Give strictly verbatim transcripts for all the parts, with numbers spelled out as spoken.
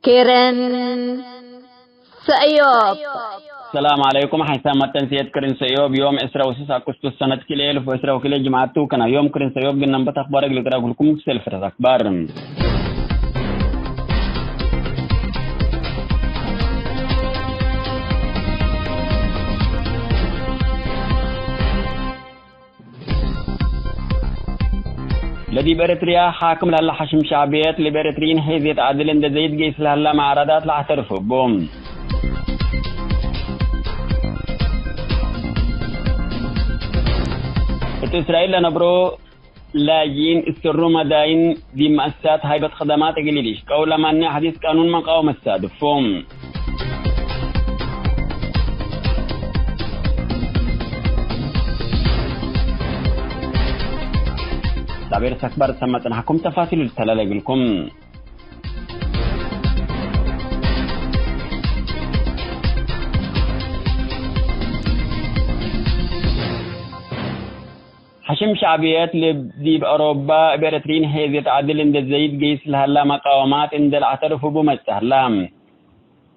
ክርን ሰእዮብ። ሰላም ዐለይኩም። ሐይሳም መተንስየት ክርን ሰእዮብ ዮም ዕስራ ወስስ አኩስቶስ ሰነት ክልኤ እልፍ ወዕስራ ወክልኤ ጅምዐት ቱ ከና። ዮም ክርን ሰእዮብ ግነንበት አክባር እግል ቅራኩልኩም ክሰል ፍረት አክባር። ለዲብ ኤረትርያ ሓክም ለሀለ ሐሽም ሸዕብየት፣ ለብ ኤረትርይን ሔዝየት ዐድል እንዴ ዘይድ ገይስ ለሀላ መዓራዳት ለአዕተርፍ እቡ። እት እስራኤል ለነብሮ ላጅኢን እሰሩ መዳይን ዲብ መአሰሳት ሃይበት ከደማት እግል ኢሊሽቀው ለማንዕ ሐዲስ ቃኑን መቃወመት ሳድፎ። ላቤርስ አክባር ሰመ ጽንሐኩም ተፋሲሉ ልተላለ እግልኩም። ሐሽም ሸዕብየት ልብ ዲብ አውሮባ እብ ኤረትርይን ሔዝየት ዐድል እንዴ ዘይድ ገይስ ለሀላ መቃወማት እንዴ ለአዕተርፍ እቡ መጽእ ሀላ።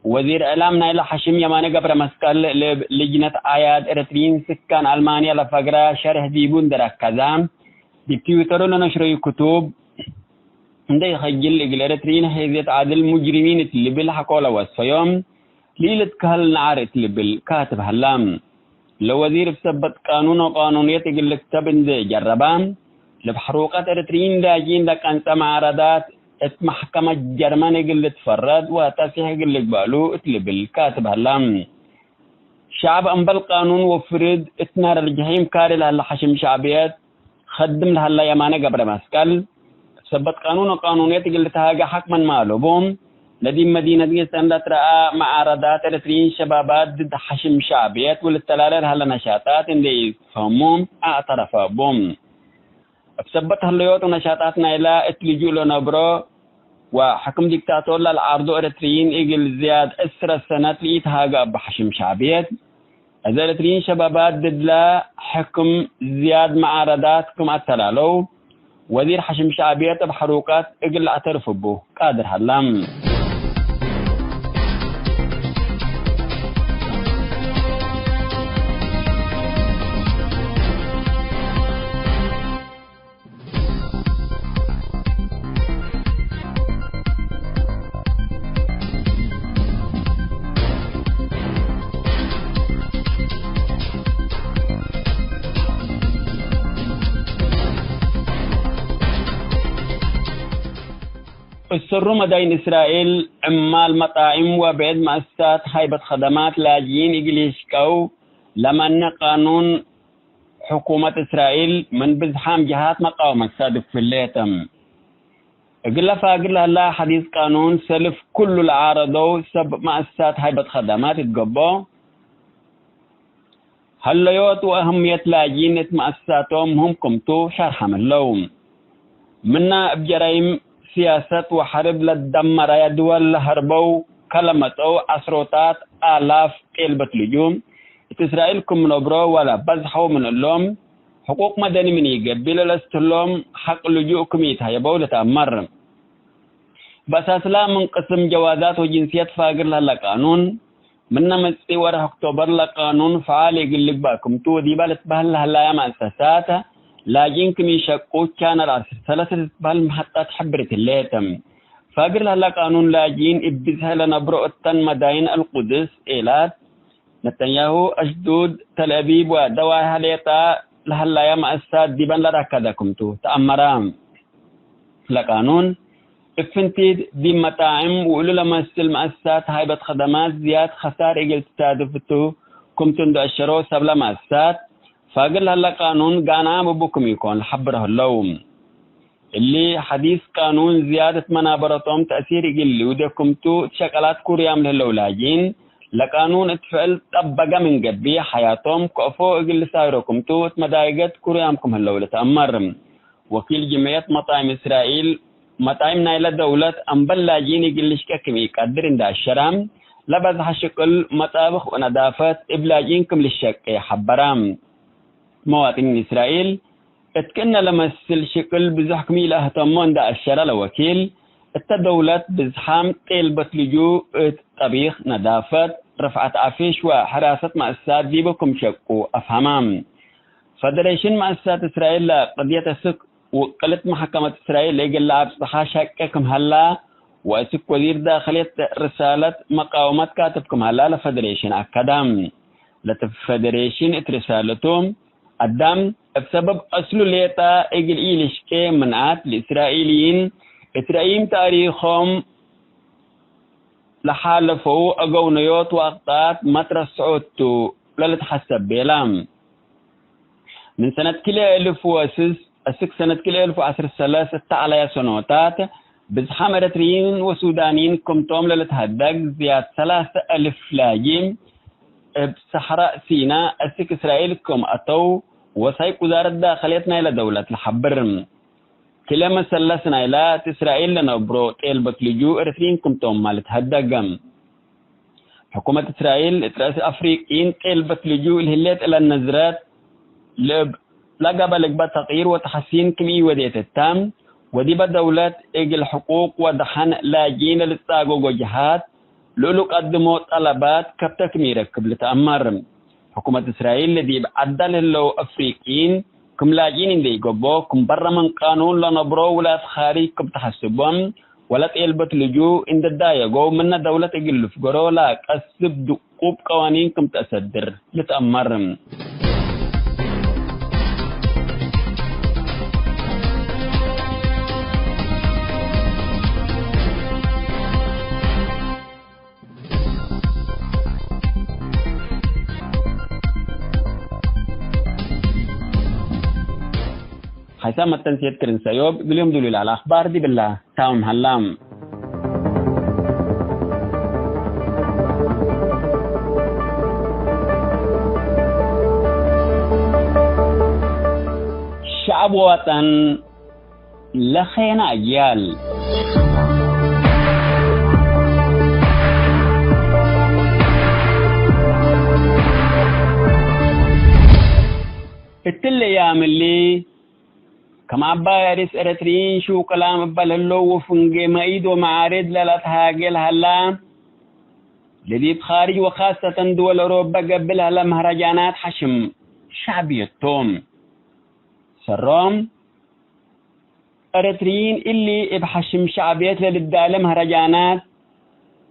ወዚር እዕላም ናይለ ሐሽም የማነ ገብረ መስቀል ልብ ልጅነት አያድ ኤረትርይን ስካን አልማንያ ለፈግረ ሸርሕ ዲቡ እንዴ ረከዘ፣ ዲብ ትዊተሩ ለነሽረዩ ክቱብ፣ እንዴ ኢከጅል እግል ኤረትርይን ሔዝየት ዐድል ሙጅሪሚን እት ልብል ሐቆ ለወስፈዮም፣ ለኢልትከሀል ነዓር እት ልብል ካትብ ሀላ። ለወዚር እብ ሰበት ቃኑን ወቃኑንየት እግል ልክተብ እንዴ ጀረበ፣ ለብ ሐሩቀት ኤረትርይን ላጅኢን ለቀንጸ መዓረዳት እት መሕከመት ጀርመን እግል ልትፈረድ ወተስሒሕ እግል ልግበእሉ እት ልብል ካትብ ሀላ። ሸዐብ እምበል ቃኑን ወፍርድ እት ናር አልጀሒም ካሪ ለሀለ ሐሽም ሸዕብየት ከድም ለሀላ የማነ ገብረ መስቀል፣ ሰበት ቃኑን ወቃኑንየት እግል ልትሃገ ሐቅ ምንመ አለቡ፣ ለዲብ መዲነት ጌሰን ለትረአ መዓረዳት ኤረትርይን ሸባባት ድድ ሐሽም ሸዕብየት ወልተላለ ለሀለ ነሻጣት እንዴ ኢትፈህሙ አዕተረፈ እቡ። እብ ሰበት ህለዮት ወነሻጣት ናይላ እት ልጁእ ለነብሮ ወሕክም ዲክታቶር ለልዓርዶ ኤረትርይን እግል ዝያድ ዕስረ ሰነት ለኢትሃገ እቡ ሐሽም ሸዕብየት፣ እዘ ኤረትርይን ሸባባት ድድለ ሕክም ዝያድ መዓረዳት ክም አተላለው፣ ወዚር ሐሽም ሸዕብየት እብ ሐሩቃት እግል ለአዕተርፍ እቡ ቃድር ሀላ። እሰሩ መዳይን እስራኤል፣ ዕማል መጣዕም ወብዕድ መአሰሳት ሃይበት ከደማት ላጅኢን እግል ኢሽቀው ለመንዕ ቃኑን ሕኩመት እስራኤል ምን ብዝሓም ጀሃት መቃወመት ሳድፍ ህሌት። እግለ ፋግር ለህላ ሐዲስ ቃኑን ሰልፍ ኩሉ ለዓረደው ሰብ መአሰሳት ሃይበት ከደማት እት ገብኦ፣ ሀለዮት ወአህምየት ላጅኢን እት መአሰሳቶም ምህም ክምቱ ሸርሐም ህለው። ምነ እብ ጀራይም፣ ስያሰት ወሐርብ ለትደመረየ ድወል ለሀርበው ከለመጸው ዐስሮታት አላፍ ጤልበት ልጁእ እት እስራኤል ክም ነብሮ ወለ በዝሐው ምን እሎም፣ ሕቁቅ መደኒ ምን ኢገብእ ለለስትህሎም ሐቅ ልጁእ ክም ኢትሀየበው ልትአመር። በአሳስላ ምን ቅስም ጀዋዛት ወጅንስየት ፋግር ለህለ ቃኑን፣ ምነ መጽእ ወርሕ ኦክቶበር ለቃኑን ፈዓል እግል ልግበእ ክምቱ ወዲበ ልትበህል ለህላየ መአሰሳት ላጅኢን ክም ኢሸቁ ቻነል አስር ሰለሰ ልትበህል መሐጣት ሕብርት ህሌት። ፋግር ለህለ ቃኑን ላጅኢን እብ ብዝሐ ለነብሮ እተን መዳይን አልቁድስ፣ ኤላት፣ ነተንያሁ፣ አሽዱድ፣ ተልአቢብ ወደዋይሐ ሌጠ ለሀላየ መአሰሳት ዲበን ለረከደ ክምቱ ተአመረ። ለቃኑን፣ እብ ፍንቲት ዲብ መጣዕም ወእሉ ለመስል መአሰሳት ሃይበት ከደማት ዝያድ ከሳር እግል ትሳድፍ ቱ ክምቱ እንዶ አሸሮ፣ ሰብለ መአሰሳት ፋግር ለህለ ቃኑን ጋንዓም እቡ ክም ኢኮን ለሐብሮ ህለው። እሊ ሐዲስ ቃኑን ዝያድ እት መናበረቶም ተእሲር እግል ልውዴ ክምቱ እት ሸቀላት ኩርያም ለህለው ላጅኢን፣ ለቃኑን እት ፍዕል ጠበገ ምን ገብእ፣ ሐያቶም ከእፎ እግል ልሳይሮ ክምቱ እት መዳይገት ኩርያም ክም ህለው ልትአመር። ወኪል ጅምዕየት መጣይም እስራኤል፣ መጣይም ናይለ ደውለት አምበል ላጅኢን እግል ልሽቄ ክም ኢቀድር እንዴ አሸረ፣ ለበዝሐ ሽቅል መጣብኽ ወነዳፈት እብ ላጅኢን ክም ልሸቄ ሐበረ። መዋጥኒን እስራኤል፣ እት ክእነ ለመስል ሽቅል ብዙሕ ክም ኢለአህተሞ እንዴ አሸረ ለወኪል፣ እተ ደውለት ብዝሓም ጤልበት ልጁእ እት ጠቢኽ፣ ነዳፈት፣ ርፍዐት አፌሽ ወሕራሰት መአሳት ዲቡ ክም ሸቁ አፍሀመ። ፈደሬሽን መአሳት እስራኤል ለቅድየት እስክ ውቅልት መሐከመት እስራኤል እግል ለአብጽሐ ሸቄ ክም ሀላ፣ ወእስክ ወዚር ዳክልየት ርሳለት መቃወመት ካትብ ክም ሀላ ለፈደሬሽን አከደ። ለፈደሬሽን እት ርሳለቱ፣ አዳም እብ ሰበብ አስሉ ሌጠ እግል ኢልሽቄ ምንአት፣ ለእስራኤልይን እት ረኢም ታሪኮም ለሓለፈው አገውነዮት ወአክጣት መትረስዖ ቱ ለልትሐሰብ ቤለ። ምን ሰነት ክልኤ እልፍ ወስስ እስክ ሰነት ክልኤ እልፍ ወዐስር ሰለስ እተ ዐለየ ሰኖታት፣ ብዝሓም ኤረትርይን ወሱዳንይን ክምቶም ለልትሀደግ ዝያድ ሰላሰ እልፍ ላጂ እብ ሰሕራእ ሲና እስክ እስራኤል ክም አተው ወሳይቅ ውዛረት ዳክልየት ናይለ ደውለት ለሐብር። ክለ መሰለስ ናይላ እት እስራኤል ለነብሮ ጤልበት ልጁእ ኤረትርይን ክምቶምመ ልትሀደግ። ሕኩመት እስራኤል እት ረአስ አፍሪቅይን ጤልበት ልጁእ ለህሌት እለ ነዝረት፣ ለእብ ለገበ ልግበእ ተቅይር ወተሐሲን ክም ኢወዴት እተ፣ ወዲበ ደውለት እግል ሕቁቅ ወደሐን ላጅኢን ለልትጻገጎ ጀሃት ለእሉ ቀድሞ ጠለባት ከብተ ክም ኢረክብ ልትአመር። ሕኩመት እስራኤል ለዲብ ዐዳ ለህለው አፍሪቅይን ክም ላጅኢን እንዴ ኢገብኦ፣ ክም በረ ምን ቃኑን ለነብሮ ውላድ ኻሪጅ ክም ተሐስቦም፣ ወለጤልበት ልጁእ እንዴ ዳየገው ምነ ደውለት እግል ልፍገሮ ለቀስብ ድቁብ ቀዋኒን ክም ተአሰድር ልትአመር። ሐይሳም መተንስየት ክርን ሰዮብ፣ እግልዮም ዱሉል አልአኽባር ዲብላ ታምም ሀላም። ሸዐብ ወወጠን ለኸየነ አጅያል። እትለ ያምሊ፣ ከም አባይ አሪስ ኤረትርይን ሹቅላም እበ ለህለው ወፍንጌ መኢድ ወመዓርድ ለለትሃጌ ለሀላ፣ ለዲብ ኻርጅ ወካሰተን ድወል አውሮበ ገብእ ለሀለ መህረጃናት ሐሽም ሸዕብየት ቶም። ሰሮም፣ ኤረትርይን እሊ እብ ሐሽም ሸዕብየት ለልዳለ መህረጃናት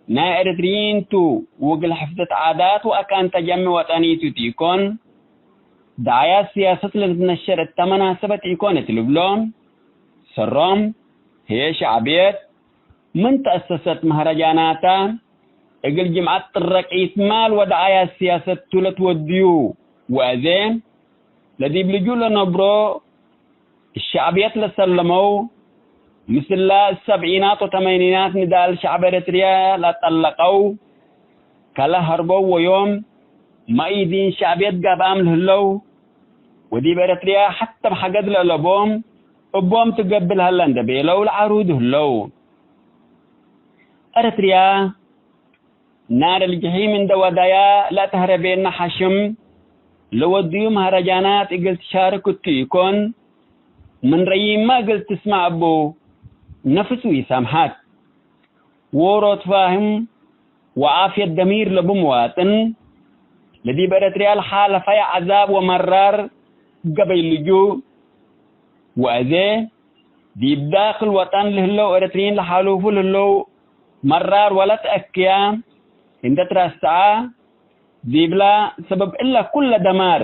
ናይ ኤረትርይን ቱ፣ ወእግል ሕፍዘት ዓዳት ወአካን ተጀሚ ወጠኒ ቱ ቲኮን፣ ደዓያት ስያሰት ለልትነሸር እተ መናሰበት ኢኮን እት ልብሎ። ሰሮም፣ ህዬ ሸዕብየት ምን ተአሰሰት መህረጃናታ፣ እግል ጅምዐት ጥረቂት ማል ወደዓያት ስያሰት ቱ ለትወድዩ ወአዜ፣ ለዲብ ልጁእ ለነብሮ እሸዕብየት ለሰለመው፣ ምስላ እሰብዒናት ወተመኒናት ንዳል ሸዕብ ኤረትርያ ለጠለቀው፣ ከለ ሀርበው ወዮም መኢዲን ሸዕብየት ጋብአም ለህለው፣ ወዲብ ኤረትርያ ሐተ እብ ሐገድ ለአለቦም እቦም ትገብእ ለሀለ እንዴ ቤለው ለዓሩድ ህለው። ኤረትርያ ናር አልጀሒም እንደ ወዳያ ለአትሀረቤነ ሐሽም ለወድዩ መህረጃናት እግል ትሻርክ እቱ ኢኮን፣ ምን ረይማ እግል ትስመዕ እቡ ነፍሱ ኢሳምሐት። ዎሮት ፋህም ወዓፍየት ደሚር ለቡ ምዋጥን፣ ለዲብ ኤረትርያ ለሓለፈየ ዐዛብ ወመራር ገበይ ልጁእ ወአዜ፣ ዲብ ዳክል ወጠን ለህለው ኤረትርይን ለሓሉፉ ለህለው መራር ወለትአክያ እንዴ ትረሰዐ፣ ዲብላ ሰበብ እለ ኩለ ደማር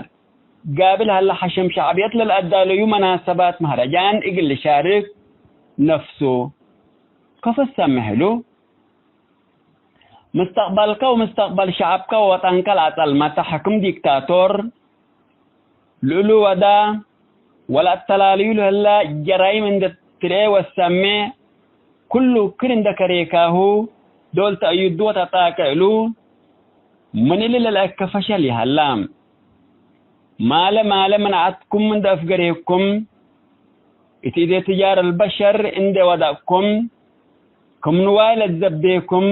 ጋብል ሀለ ሐሸም ሸዕብየት ለልአዳለዩ መናሰባት መህረጃን እግል ልሻርክ ነፍሱ ከፎ ሰምሕ እሉ። ምስተቅበልከ ወምስተቅበል ሸዐብከ ወወጠንከ ለአጸልመተ ሕክም ዲክታቶር፣ ልእሉ ወዳ ወለአተላልዩ ለህለ ጀራይም እንዴ ትርኤ ወሰሜ፣ ኩሉ ክር እንዴ ከሬካሁ ዶል ተአዩዱ ወተጣቀ እሉ። ምን እሊ ለልአከ ፈሸል ይሀላ። ማለ ማለ ምን ዐድኩም እንዴ አፍገሬኩም፣ እት እዴ ትጃር አልበሸር እንዴ ወደቅኩም፣ ክም ንዋይ ለትዘቤኩም፣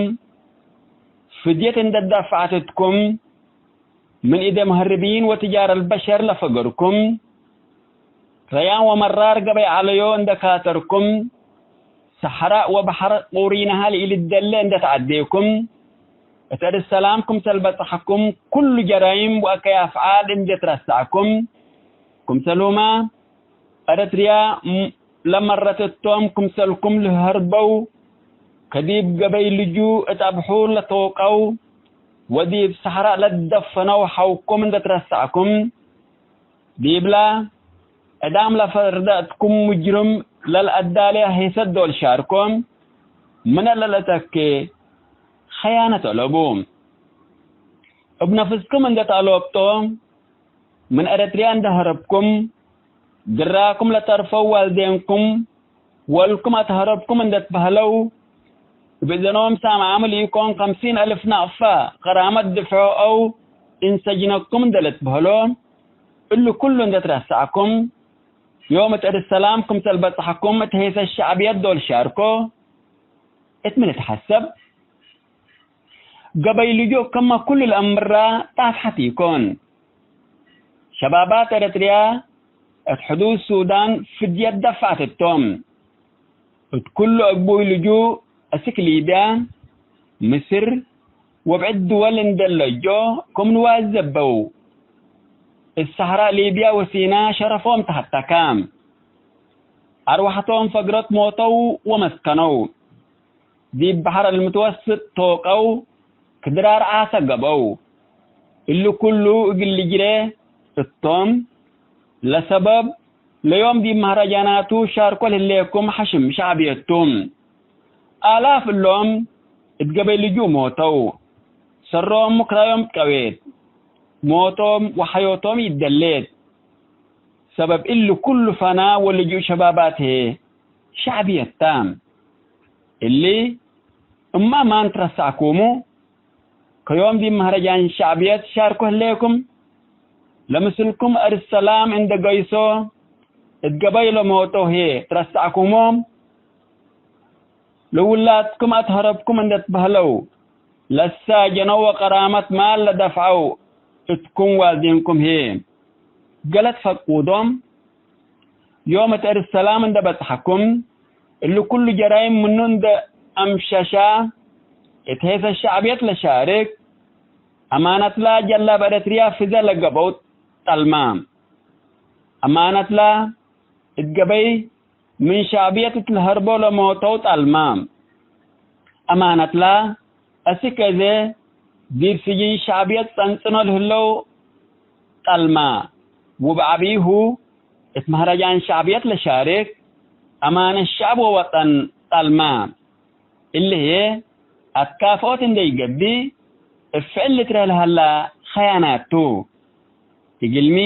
ፍድየት እንዴ ደፈዐትኩም፣ ምን እዴ መሀርብይን ወትጃር አልበሸር ለፈገርኩም፣ ረያን ወመራር ገበይ ዐለዮ እንዴ ካተርኩም፣ ሰሐራእ ወበሐር ቁሪነሃ ለኢልደለ እንዴ ተዐዴኩም፣ እት እርድ ሰላም ክምሰል በጽሐኩም፣ ኩሉ ጀራይም ወአከይ አፍዓል እንዴ ትረሰዕኩም፣ ክምሰልሁመ ኤረትርያ ለመረት እቶም ክምሰልኩም ለሀርበው፣ ከዲብ ገበይ ልጁእ እት አብሑር ለቶቀው፣ ወዲብ ሰሐራእ ለትደፈነው ሐውኩም እንዴ ትረሰዕኩም፣ ዲብላ ዕዳም ለፈርደ እትኩም ሙጅርም ለልአዳሌ ሄሰት ዶል ሻርኮ፣ ምነ ለለተኬ ኸያነት አለቡ። እብ ነፍስኩም እንዴ ተአሎብጦ፣ ምን ኤረትርያ እንዴ ሀረብኩም፣ ግራኩም ለተርፈው ዋልዴንኩም፣ ወልኩም አትሀረብኩም እንዴ ትበህለው፣ እብ እዘኖም ሳምዓሙ ለኢኮን፣ ከምሲን አልፍ ናቅፋ ቀራመት ድፍዖ አው እንሰጅነኩም እንዴ ልትበህሎ፣ እሉ ኩሉ እንዴ ትረሰዕኩም፣ ዮም እት እርድ ሰላም ክምሰል በጽሐኩም እት ሄሰት ሸዕብየት ዶል ሻርኮ፣ እት ሚ ልትሐሰብ? ገበይ ልጁእ ክመ ኩሉ ለአምራ ጣፍሐት ኢኮን። ሸባባት ኤረትርያ እት ሕዱድ ሱዳን ፍድየት ደፍዐት እቶም። እት ኩሉ አግቡይ ልጁእ አስክ ሊብያ፣ ምስር ወብዕድ ድወል እንዴ ለእጆ ክም ንዋዘበው፣ እት ሰሐራእ ሊብያ ወሲና ሸረፎም ተሀተካ። አርወሐቶም ፈግረት ሞተው ወመስከነው። ዲብ በሐር አልምትወስጥ ቶቀው፣ ክድራር ዓሰ ገብአው። እሊ ኩሉ እግል ልጅሬ እቶም፣ ለሰበብ ለዮም ዲብ መህረጃናቱ ሻርኮ ለህሌኩም ሐሽም ሸዕብየት ቱ። አላፍ እሎም እት ገበይ ልጁእ ሞተው። ሰሮም ምክራዮም ትቀዌት። ሞቶም ወሐዮቶም ይደሌት። ሰበብ እሊ ኩሉ ፈና ወልጁእ ሸባባት ህዬ ሸዕብየት ተ። እሊ እማ ማን ትረሳዕኩሙ? ከዮም ዲብ መህረጃን ሸዕብየት ሻርኮ ህሌኩም? ለምስልኩም እርድ ሰላም እንዴ ገይሶ እት ገበይ ለሞቶ ህዬ ትረሳዕኩሞም? ለውላድኩም አትሀረብኩም እንዴ ትበህለው ለሳጀነው ወቀራመት ማል ለደፍዐው እትኩም ዋልዲንኩም ህዬ ገሌ ትፈቁዶም? ዮም እት እርድ ሰላም እንዴ በጽሐኩም፣ እሊ ኩሉ ጀራይም ምኑ እንዴ አምሸሻ፣ እት ሄሰ ሸዕብየት ለሻርክ፣ አማነትላ ጀላብ ኤረትርያ ፍዘ ለገብአው ጠልማ። አማነትላ እት ገበይ ምን ሸዕብየት እት ለሀርቦ ለሞተው ጠልማ። አማነትላ አስክ አዜ ዲብ ስጅን ሸዕብየት ጸንጽኖ ለህለው ጠልማ፣ ውብ ዐቢሁ እት መህረጃን ሸዕብየት ለሻርክ አማነት ሸዕብ ወወጠን ጠልማ። እሊ ህዬ አትካፍኦት እንዴ ኢገብእ እብ ፍዕል ልትረህ ለሀላ ኸያናት ቱ። እግልሚ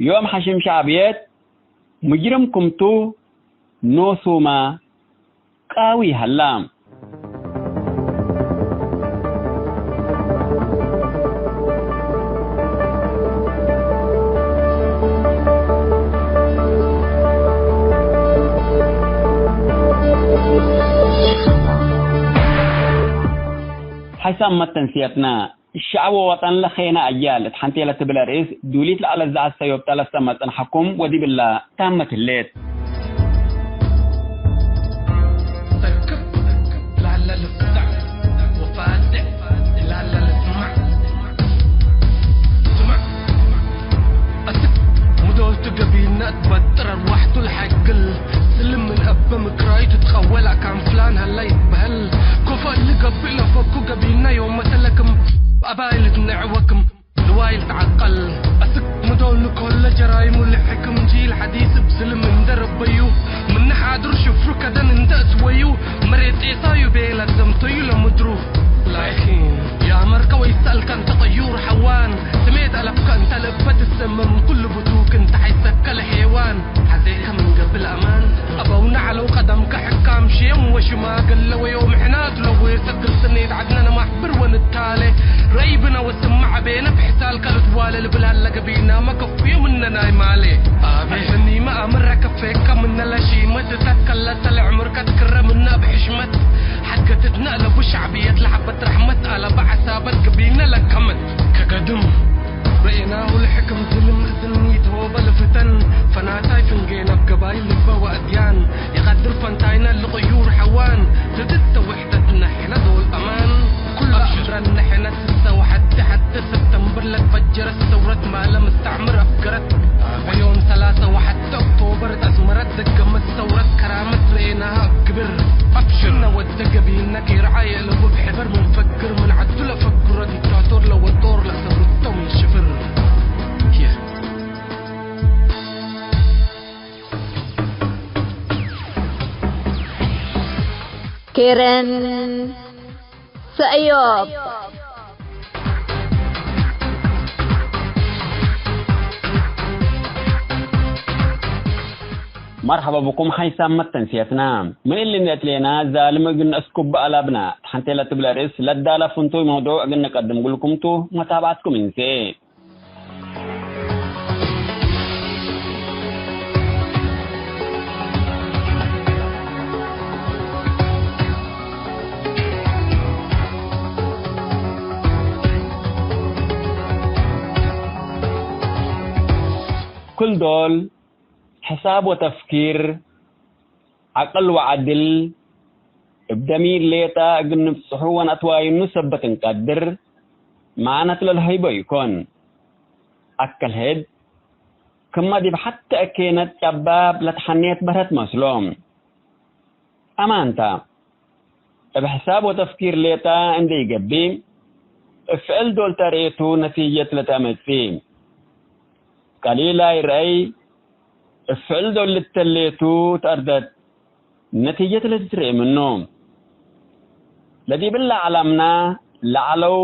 ዮም ሐሽም ሸዕብየት ሙጅርም ክምቱ ኖሱመ ቃዊ ሀላ። ሐይሳም መተንስየትና። ሸዐብ ወወጠን ለኸይነ አጅያል እት ሐንቴ ለትብል አርእስ ዱሊት ለዐለት ዘዐት ሰዮብተ ለሰመ ጽንሐኩም ወዲብላ ታመት ህሌት። ተክብ ላለ ልፍዛዕ ወፋዝዕ ላለ ልስማዕ። ስማዕ። አስክ ሙዶልቱ ገቢነ እት በጥር አርዋሕቱ ለሐግል ስልም ምን እበ ምክራዩ ትትቀወል አካን ፍላን ሀላ ይትበህል። ኮፎ እሊ ገብእ ለፈኩ ገቢነ ዮም መሰለ ክም አባይ ልትነዕ ወክም ልዋይ ልትዐቀል። አስክ ምዶል ንኮለ ጀራይሙ ልሕክም ጂል ሐዲስ እብ ስልም እንደ ረበዩ፣ ምነ ሓድሩ ሽፍሩ ከደን እንደ እትወዩ፣ መሬት ጤሳዩ ቤለ ዘምተዩ ለምድሩ። ላኪን የአመርከ ወይሰአልከ እንተ ጠዩር ሐዋን፣ ስሜት አለብከ እንተ ለእበ ትሰመ ምን ኩሉ ብቱክ እንተ ሐይሰከ ለሔዋን። ሐዜከ ምን ገብእ ለአማን አበውነ ዐለው ቀደምከ ሕካም ሼም ወሽማግለ ወዮም ሕናቱ ለዌሰ እግል ስኔት ዐድነ ነማሕብር ወንታሌ። ረኢብነ ወስምዕ አቤነ ብሕሳልከ ልትዋሌ ልብል ሀለ ገቢናመ ከፉየ ምነ ናይ ማሌ። አቤ ምኒመ አምረ ከፌከ ምነ ለሺመት እተከለተ ለዕምርከ ትክረ ምነ እብ ሕሽመት ሐገትትነ የእለቡ ብሕበር ምን ፈክር ምን ዐዱ ለፈክሮ ዲክታቶር ለወጦር ለሰብርቶ ምን ሽፍር። ኬረን ሰእዮብ። መርሐባ ብኩም ሓይሳም መተንስየትና። ምን እሊ እንዴ እትሌና ዛልም እግል ነአስኩብ አላብና። ተሐንቴ ለትብል አርእስ ለዳላ ፍንቱይ መውዱዕ እግል ንቀድም እግልኩም ቱ፣ መታብዐትኩም እንሴ። ክል ዶል ሕሳብ ወተፍኪር፣ ዐቅል ወዐድል፣ እብ ደሚር ሌጠ እግል ንብጽሑ ወነአትዋይኑ ሰበት እንቀድር፣ መዓነት ለልሀይቦ ኢኮን። አከልህድ፣ ክመ ዲብ ሐቴ እኬነት ጨባብ ለተሐኔት በርሀት መስሎ። አማንታ፣ እብ ሕሳብ ወተፍኪር ሌጠ እንዴ ኢገብእ፣ እብ ፍዕል ዶል ተርኤቱ ነቲጀት ለተአመጽእ። ቀሊላይ ረአይ፣ እብ ፍዕል ዶል ልተሌቱ ተአርደት ነቲጀት ለትትርኤ ምኑ። ለዲብለ ዐለምና ለዐለው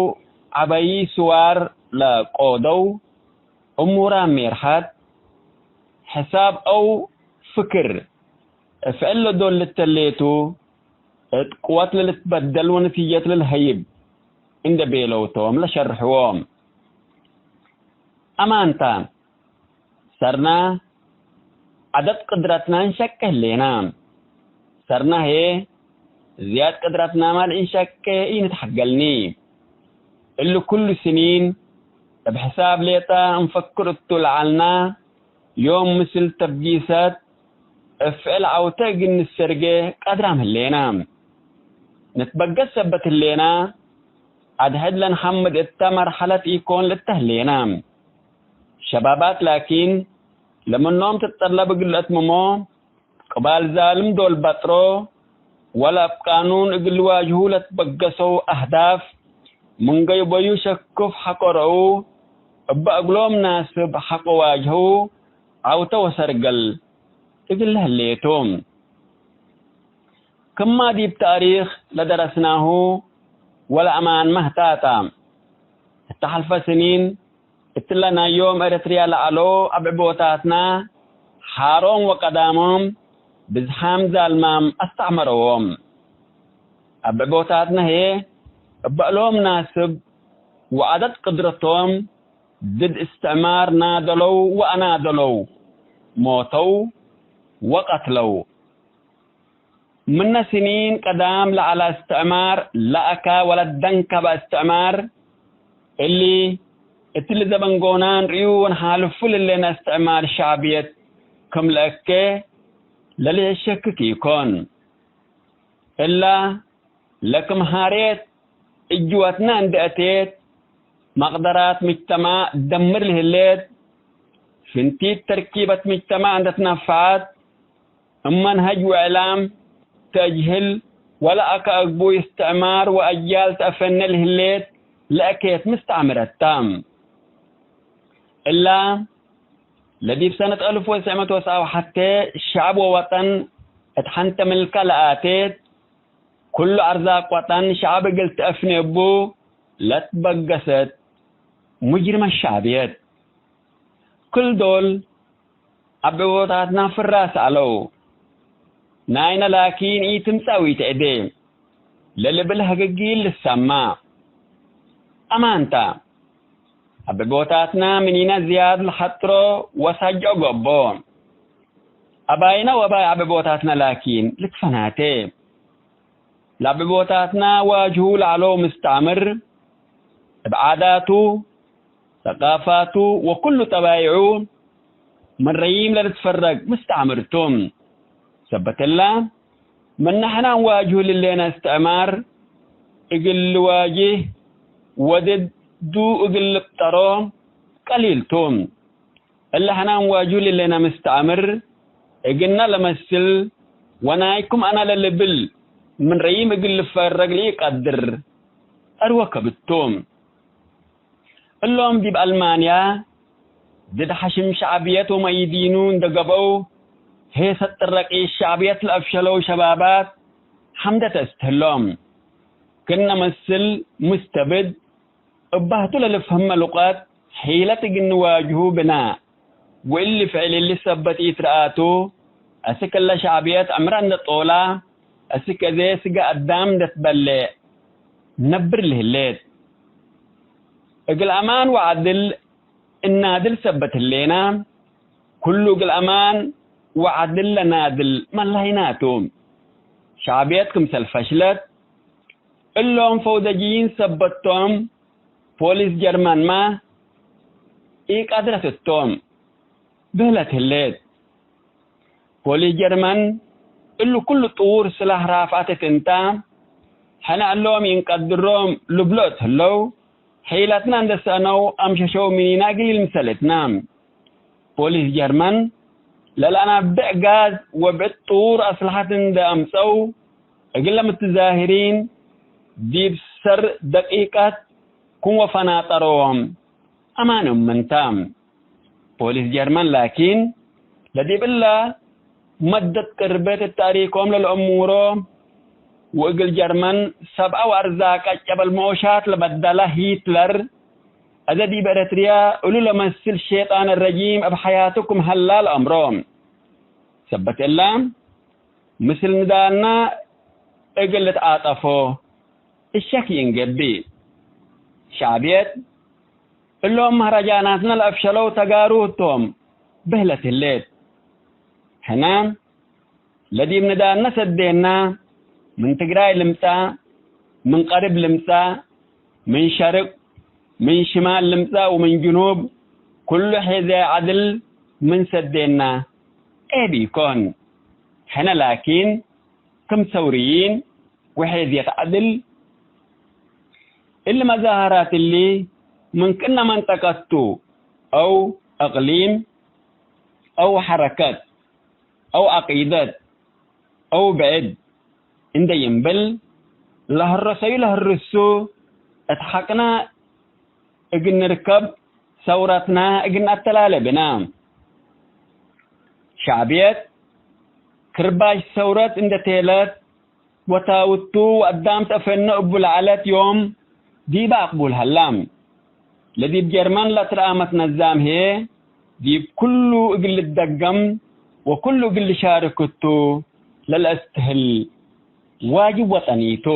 ዐበዪ ስዋር ለቆደው እሙራም ሜርሐት፣ ሕሳብ አው ፍክር፣ እብ ፍዕል ለዶል ልተሌቱ፣ እት ቅወት ለልትበደል ወነቲጀት ለልሀይብ እንዴ ቤለው ቶም ለሸርሕዎ። አማንታ፣ ሰርና ዐደድ ቅድረትና እንሸቄ ህሌና። ሰርና ህዬ ዝያድ ቅድረትናመ ለእንሸቄ ኢንትሐገልኒ። እሊ ኩሉ ስኒን እብ ሕሳብ ሌጠ እንፈክር እቱ ለዐልና፣ ዮም ምስል ተብጊሰት እብ ፍዕል ዐውተ እግል ንሰርጌ ቀድራም ህሌና። ንትበገስ ሰበት ህሌና፣ አድሕድ ለንሐምድ እተ መርሐለት ኢኮን ልተ ህሌና። ሸባባት ላኪን፣ ለምኖም ትጠለብ እግል ለአትምሞ፣ ቅባል ዛልም ዶል በጥሮ፣ ወለ እብ ቃኑን እግል ልዋጅሁ ለትበገሰው አህዳፍ፣ ምን ገይበዩ ሸክፍ ሐቆ ረኡ፣ እበ እግሎም ናስብ ሐቆ ዋጅሁ፣ ዐውተ ወሰርገል እግል ለህሌቱ። ክማ ዲብ ታሪክ ለደረስናሁ ወለአማን መህታታ። እተ ሐልፈ ስኒን፣ እትለ ናይ ዮም ኤረትርያ ለዐለው አብዕቦታትና፣ ሓሮም ወቀዳሞም ብዝሓም ዛልማም አስተዕመረዎም። አብዕቦታትና ህዬ፣ እበ እሎም ናስብ ወዐደድ ቅድረቶም ድድ እስትዕማር ናደለው ወአናደለው፣ ሞተው ወቀትለው። ምነ ስኒን ቀዳም ለዐለ እስትዕማር ለአከ ወለደንከበ እስትዕማር፣ እሊ እትሊ ዘበን ጎናን ርእዩ ወንሓልፉ ለህሌነ እስትዕማር ሸዕብየት ክም ለእኬ ለልሸክክ ኢኮን። እላ ለክም ሐሬት እጅወትና እንዴ አቴት፣ መቅደራት ምጅተማዕ ደምር ለህሌት፣ ፍንቲት ተርኪበት ምጅተማዕ እንዴ ትነፈዐት፣ እብ መንሀጅ ወእዕላም ተጅህል ወለአከ አግቡይ እስትዕማር ወአጅያል ተአፈኔ ለህሌት ለእኬት ምስተዕምረት ተ። እላ ለዲብ ሰነት አልፍ ወትስዕ መት ወትስዓ ወሐቴ ሸዐብ ወወጠን እት ሐንተ ምልከ ለአቴት፣ ኩሉ አርዛቅ ወጠን ሸዐብ እግል ተአፍኔ እቡ ለትበገሰት ሙጅርመ ሸዕብየት። ክል ዶል አብዕቦታትና ፍራስ ዐለው። ናይነ ላኪን ኢትምጸእ ወኢትዕዴ ለልብል ህግጊል ልሰማ። አማንታ፣ አብዕቦታትና ምኒነ ዝያድ ለሐጥሮ ወሳጅዖ ገብኦ። አባይነ ወአባይ አብዕቦታትና ላኪን ልትፈናቴ። ለአብዕቦታትና ዋጅሁ ለዐለው ምስተዕምር፣ እብ ዓዳቱ፣ ሰቃፋቱ ወኩሉ ጠባይዑ ምን ረዪም ለልትፈረግ ምስተዕምር ቱ። ሰበት እለ፣ ምን ነሕና እንዋጅሁ ለህሌነ እስትዕማር እግል ልዋጅህ ወድዱ እግል ልብጠሮ ቀሊል ቱ። እለ ሕነ እንዋጅሁ ለህሌነ ምስተዕምር እግልነ ለመስል ወናይኩም አነ ለልብል ምን ረይም እግል ልፈረግ ለኢቀድር አርወ ከብድ ቶም። እሎም ዲብ አልማንያ ድድ ሐሽም ሸዕብየት ወመይዲኑ እንደ ገብአው፣ ሄሰ ጥረቂት ሸዕብየት ለአፍሸለው ሸባባት ሐምደ ተስትህሎም። ክእነ መስል ሙስተብድ፣ እባህቱ ለልፍሀመ ሉቀት ሒለት እግል ንዋጅሁ ብነ፣ ወእሊ ፍዕል እሊ ሰበት ኢትረአቱ፣ አስክ እለ ሸዕብየት ዕምረ እንደ ጦላ፣ አስክ አዜ ስገ አዳም እንደ ትበሌዕ ነብር ለህሌት። እግል አማን ወዐድል እናድል ሰበት ህሌና፣ ኩሉ እግል አማን ወዐድል ለናድል መላሂና ቱ። ሸዕብየት ክምሰል ፈሽለት፣ እሎም ፈውደጅይን ሰበት ቶም፣ ፖሊስ ጀርመንመ ኢቀድረት እቶም ብህለት ህሌት። ፖሊስ ጀርመን እሉ ኩሉ ጥዉር ስላህ ራፍዐት እት እንተ፣ ሕነ እሎም ኢንቀድሮም ልብሎ እት ህለው፣ ሒለትና እንደ ሰአነው አምሸሸው ምኒና እግል ኢልምሰል እትና። ፖሊስ ጀርመን ለለአናብዕ ጋዝ ወብዕድ ጥዉር አስልሐት እንደ አምጸው፣ እግለ ምትዛሂሪን ዲብ ሰር ደቂቀት ክም ወፈናጠሮዎም አማን እምንተ። ፖሊስ ጀርመን ላኪን፣ ለዲብ እለ መደት ቅርበት እት ተእሪኮም ለለአሙሮ፣ ወእግል ጀርመን ሰብአ ወአርዛቀ ጨበል መኦሻት ለበደለ ሂትለር፣ አዜ ዲብ ኤረትርያ እሉ ለመስል ሼጣን ረጂም እብ ሐያቱ ክም ሀላ ለአምሮ። ሰበት እለ፣ ምስል ንዳልና እግል ልትዓጠፎ እሸክ ይእንገብእ። ሸዕብየት እሎም መህረጃናትነ ለአፍሸለው ተጋሩ ህቶም ብህለት ህሌት። ሕነ ለዲብ ንዳልነ ሰዴና፣ ምን ትግራይ ልምጸእ፣ ምን ቀርብ ልምጸእ፣ ምን ሸርቅ፣ ምን ሽማል ልምጸእ ወምን ጅኑብ፣ ኩሉ ሔዜ ዐድል ምን ሰዴና ዔብ ኢኮን። ሕነ ላኪን፣ ክም ሰውርይን ወሔዝየት ዐድል፣ እሊ መዛሀራት እሊ ምን ክእነ መንጠቀት ቱ፣ አው እቅሊም፣ አው ሐረከት፣ አው ዐቂደት፣ አው ብዕድ እንዴ ይእምብል፣ ለህረሰዩ ለህርሱ እት ሐቅነ እግል ንርከብ፣ ሰውረትነ እግል ነአተላሌ ብነ። ሸዕብየት ክርባሽ ሰውረት እንዴ ቴለት ወታውቱ ወአዳም ተአፈነ እቡ ለዐለት ዮም ዲበ አቅቡል ሀላ። ለዲብ ጀርመን ለአትረአመት ነዛም ህዬ ዲብ ኩሉ እግል ልትደገም ወኩሉ እግል ልሻርክ እቱ ለለአስትህል ዋጅብ ወጠኒ ቱ።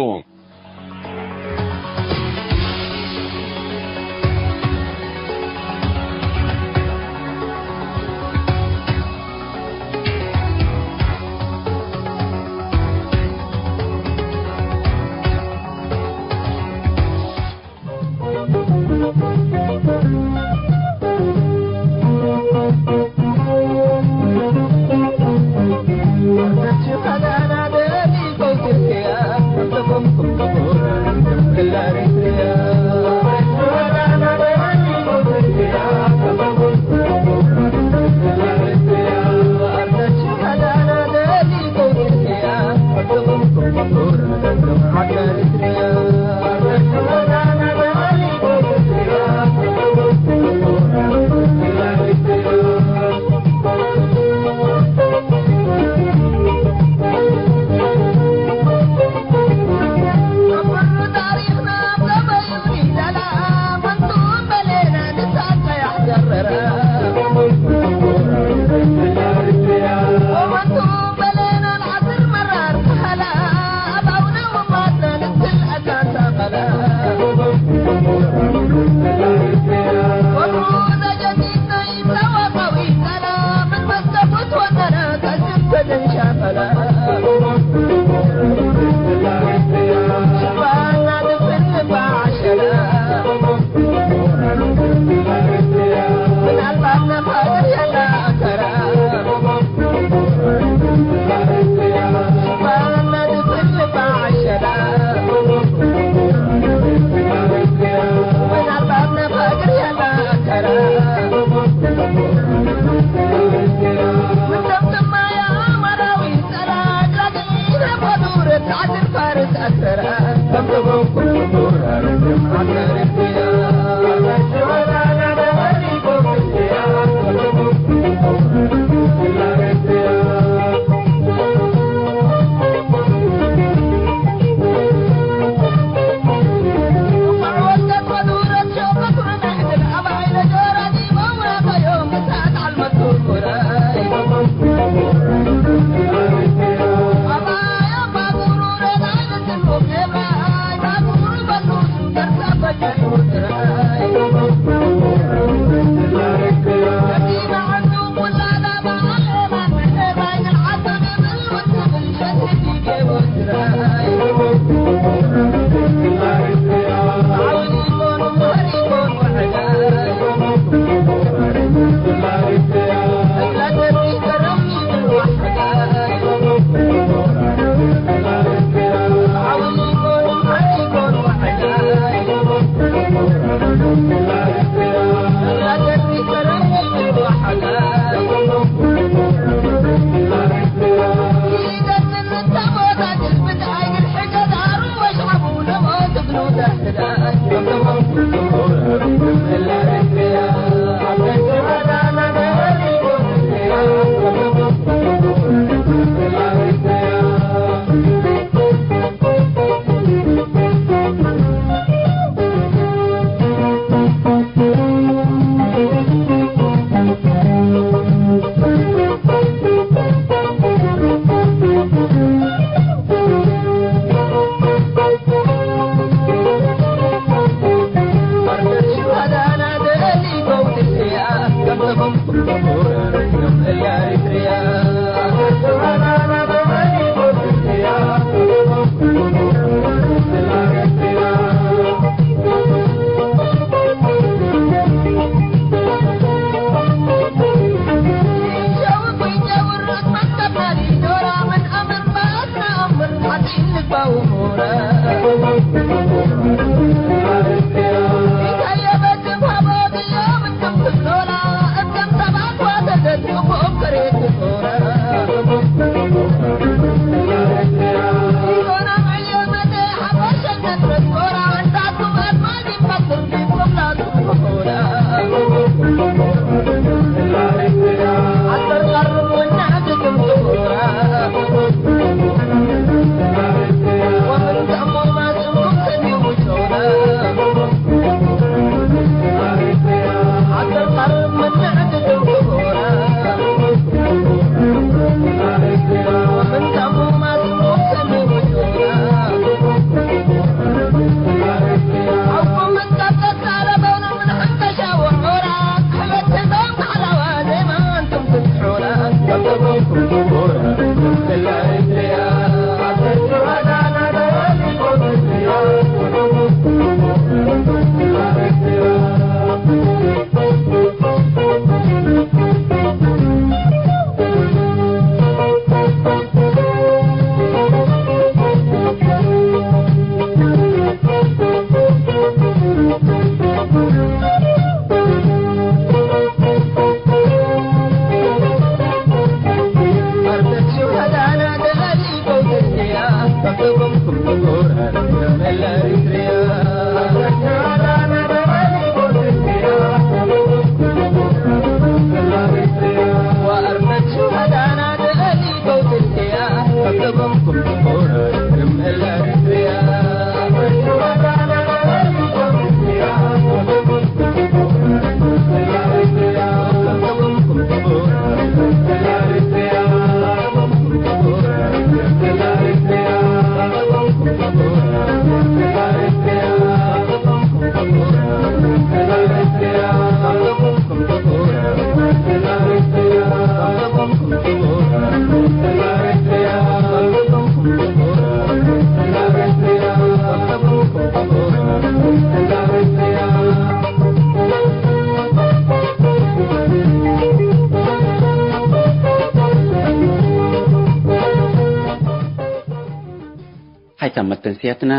ሀይታም መተንስያትና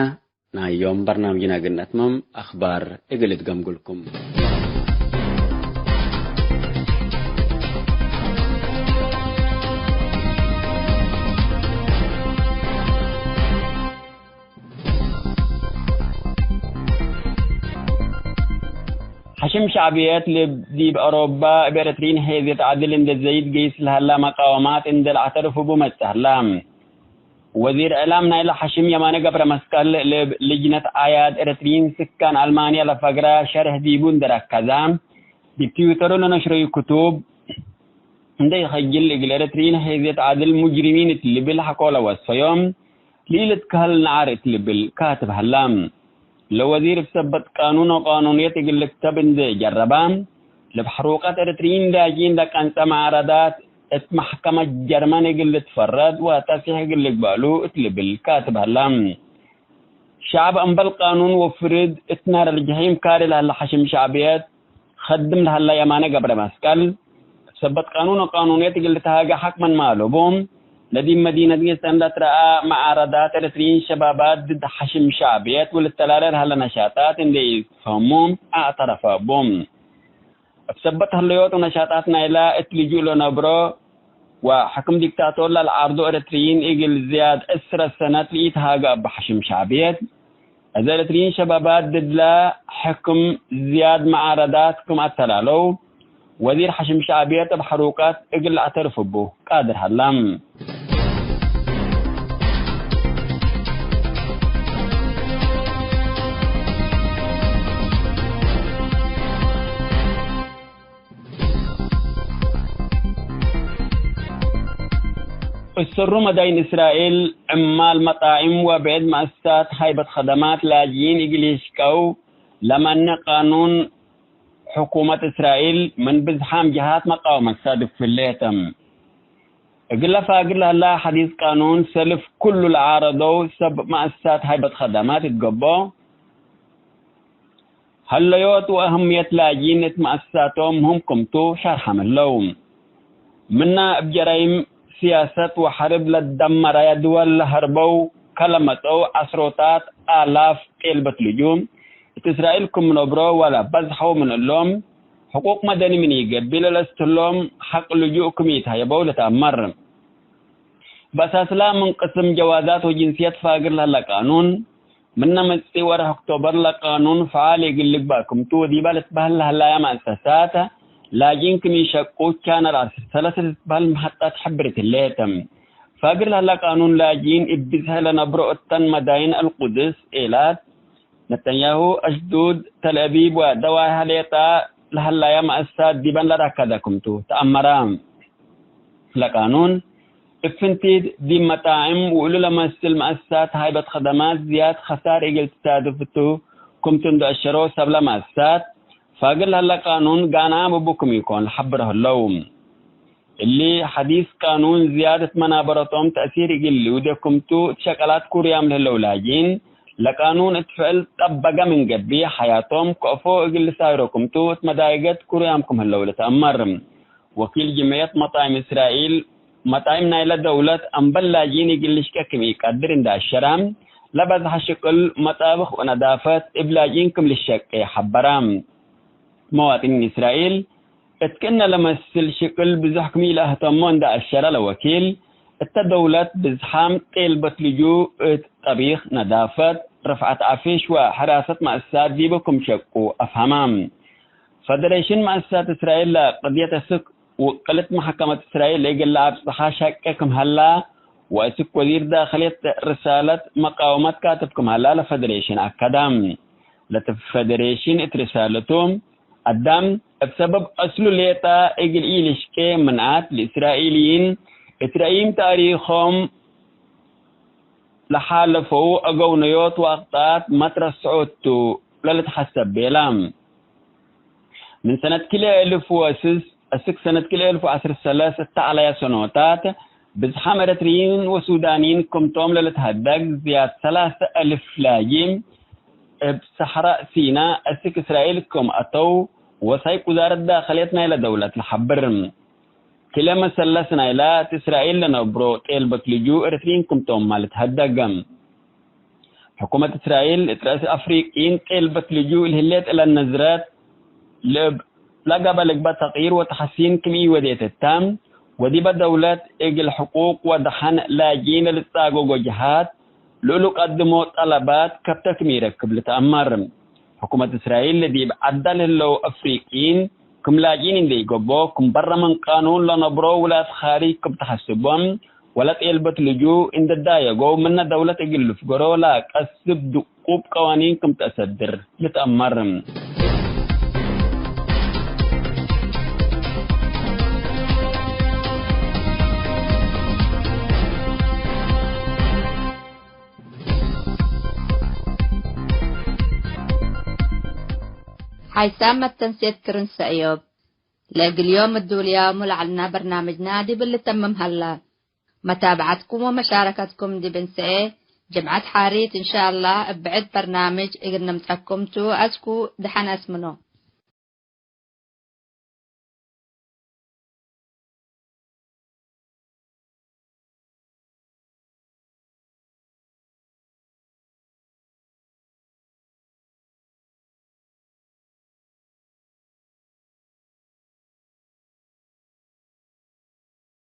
ናይ ዮም በርናምጅና እግል ነትመም፣ አኽባር እግል እትገምጉልኩም። ሐሽም ሸዕብየት ልብ ዲብ አውሮባ እብ ኤረትርዪን ሔዝየት ዐድል እንዴ ዘይድ ገይስ ለሀላ መቃወማት እንዴ ለአዕተርፍ እቡ መጽእ ሀላ። ወዚር እዕላም ናይለ ሐሽም የማነ ገብረ መስቀል ልብ ልጅነት አያድ ኤረትርዪን ስካን አልማንያ ለፈግረ ሸርሕ ዲቡ እንዴ ረከዘ፣ ዲብ ትዊተሩ ለነሽረዩ ክቱብ እንዴ ኢከጅል እግል ኤረትርዪን ሔዝየት ዐድል ሙጅሪሚን እት ልብል ሐቆ ለወሰዮም፣ ለኢልትከሀል ነዓር እት ልብል ካትብ ሀላ። ለወዚር እብ ሰበት ቃኑን ወቃኑንየት እግል ልክተብ እንዴ ጀረበ፣ ለብሕሩቀት ኤረትርዪን ላጅኢን ለቀንጸ መዓረዳት እት መሕከመት ጀርመን እግል ልትፈረድ ወተስሒሕ እግል ልግበእሉ እት ልብል ካትብ ሀለ። ሸዐብ እምበል ቃኑን ወፍርድ እት ናረል ጀሒም ካሪ ለሀለ ሐሽም ሸዕብየት ከድም ለሀለ የማነ ገብረ መስቀል፣ እብ ሰበት ቃኑን ወቃኑንየት እግል ልትሃጌ ሐቅ ምንመ አለቡ፣ ለዲብ መዲነት ጌሰን ለትረአ መዓረዳት ኤረትርዪን ሸባባት ድድ ሐሽም ሸዕብየት ወልትላሌ ለሀለ ነሻጣት እንዴ ኢትፈህሙ አዕተረፈ እቡ። እብ ሰበት ህለዮት ወነሻጣት ናይላ እት ልጁእ ለነብሮ ወሕክም ዲክታቶር ለልዓርዶ ኤረትርዪን እግል ዝያድ ዕስረ ሰነት ለኢትሃገ እብ ሐሽም ሸዕብየት፣ እዘ ኤረትርዪን ሸባባት ድድለ ሕክም ዝያድ መዓረዳት ክም አተላለው ወዚር ሐሽም ሸዕብየት እብ ሐሩቀት እግል ለአዕተርፍ እቡ ቃድር ሀለ። እሰሩ መዳይን እስራኤል፣ ዕማል መጣዕም ወብዕድ መአሰሳት ሃይበት ከደማት ላጅኢን እግል ይሽቀው ለመንዕ ቃኑን ሕኩመት እስራኤል፣ ምን ብዝሓም ጀሃት መቃወመት ሳድፍ ህሌት። እግለ ፋግር ለህላ ሐዲስ ቃኑን ሰልፍ ኩሉ ለዓረደው ሰብ መአሰሳት ሃይበት ከደማት እትገብኦ፣ ሀለዮት ወአህምየት ላጅኢን እት መአሰሳቶም ምህም ክምቱ ሸርሐም ህለው። ምነ እብ ጀራይም ስያሰት ወሐርብ ለትደመረየ ድወል ለሀርበው ከለመጸው ዐስሮታት አላፍ ጤልበት ልጁእ እት እስራኤል ክም ነብሮ ወለበዝሐው ምን እሎም፣ ሕቁቅ መደኒ ምን ኢገብእ ለለአስትህሎም ሐቅ ልጁእ ክም ኢትሀየበው ልትአመር። በአሳስላ ምን ቅስም ጀዋዛት ወጅንስየት ፋግር ለህለ ቃኑን፣ ምነ መጽእ ወርሕ ኦክቶበር ለቃኑን ፈዓል እግል ልግበእ ክምቱ ወዲበ ልትበህል ለህላየ መአሰሳት ላጅኢን ክም ኢሸቁ ቻነል ዐስር ሰለስ ልትበህል መሐጣት ሕብርት ህሌት። ፋግር ለህለ ቃኑን ላጅኢን እብ ብዝሐ ለነብሮ እተን መዳይን አልቁድስ፣ ኤላት፣ ነተንያሁ፣ አሽዱድ፣ ተልአቢብ ወደዋይሐ ሌጠ ለሀላየ መአሰሳት ዲበን ለረከደ ክምቱ ተአመረ። ለቃኑን፣ እብ ፍንቲት ዲብ መጣዕም ወእሉ ለመስል መአሰሳት ሃይበት ከደማት ዝያድ ከሳር እግል ትሳድፍ ቱ ክምቱ እንዴ አሸሮ፣ ሰብለ መአሰሳት ፋግር ለህለ ቃኑን ጋንዓም እቡ ክም ኢኮን ለሐብሮ ህለው። እሊ ሐዲስ ቃኑን ዝያድ እት መናበረቶም ተእሲር እግል ልውዴ ክምቱ እት ሸቀላት ኩርያም ለህለው ላጅኢን፣ ለቃኑን እት ፍዕል ጠበገ ምን ገብእ፣ ሐያቶም ከእፎ እግል ልሳይሮ ክምቱ እት መዳይገት ኩርያም ክም ህለው ልትአመር። ወኪል ጅምዕየት መጣይም እስራኤል፣ መጣይም ናይለ ደውለት አምበል ላጅኢን እግል ልሽቄ ክም ኢቀድር እንዴ አሸረ፣ ለበዝሐ ሽቅል መጣብኽ ወነዳፈት እብ ላጅኢን ክም ልሸቄ ሐበረ። መዋጥኒን እስራኤል፣ እት ክእነ ለመስል ሽቅል ብዙሕ ክም ኢለአህተሞ እንዴ አሸረ ለወኪል፣ እተ ደውለት ብዝሓም ጤልበት ልጁእ እት ጠቢኽ፣ ነዳፈት፣ ርፍዐት ዐፊሽ ወሐራሰት መአሰሳት ዲቡ ክም ሸቁ አፍሀመ። ፈደሬሽን መአሰሳት እስራኤል ለቅድየት እስክ ውቅልት መሐከመት እስራኤል እግል ለአብጽሐ ሸቄ ክም ሀላ፣ ወእስክ ወዚር ዳክልየት ርሳለት መቃወመት ካትብ ክም ሀላ ለፈደሬሽን አከደ። ለፈደሬሽን እት ርሳለቱ፣ አዳም እብ ሰበብ አስሉ ሌጠ እግል ኢልሽቄ ምንአት፣ ለእስራኤልይን እት ረኢም ታሪኮም ለሓለፈው አገውነዮት ወአክጣት መትረስዖት ቱ ለልትሐሰብ ቤለ። ምን ሰነት ክልኤ እልፍ ወስስ እስክ ሰነት ክልኤ እልፍ ወዐስር ሰለስ እተ ዐለየ ሰኖታት፣ ብዝሓም ኤረትርይን ወሱዳንይን ክምቶም ለልትሀደግ ዝያድ ሰላሰ እልፍ ላጂ እብ ሰሕራእ ሲና እስክ እስራኤል ክም አተው ወሳይቅ ውዛረት ዳክልየት ናይለ ደውለት ለሐብር። ክለ መሰለስ ናይላ እት እስራኤል ለነብሮ ጤልበት ልጁእ ኤረትርይን ክምቶምመ ልትሀደግ። ሕኩመት እስራኤል እት ረአስ አፍሪቅይን ጤልበት ልጁእ ለህሌት እለን ነዝረት፣ ለእብ ለገበ ልግበእ ተቅይር ወተሐሲን ክም ኢወዴት እተ፣ ወዲበ ደውለት እግል ሕቁቅ ወደሐን ላጅኢን ለልትጻገጎ ጀሃት፣ ለእሉ ቀድሞ ጠለባት ከብተ ክም ኢረክብ ልትአመር። ሕኩመት እስራኤል ለዲብ ዐዳ ለህለው አፍሪቅይን ክም ላጅኢን እንዴ ኢገብኦ፣ ክም በረ ምን ቃኑን ለነብሮ ውላድ ካሪጅ ክም ተሐስቦም፣ ወለ ጤልበት ልጁእ እንዴ ዳየገው፣ ምነ ደውለት እግል ልፍገሮ ለቀስብ ድቁብ ቀዋኒን ክም ተአሰድር ልትአመር። ሓይሳም መተንሴት ክርን ሰእዮብ። ለእግል ዮም እዱልያሙ ለዐልና በርናምጅና ዲብ ልተምም ሀላ። መታብዐትኩም ወመሻረከትኩም ዲብ እንሰኤ፣ ጅምዐት ሓሪት እንሻአላህ እብ ብዕድ በርናምጅ እግል ንምጸኩም ቱ። አስኩ ደሐን አስምኖ።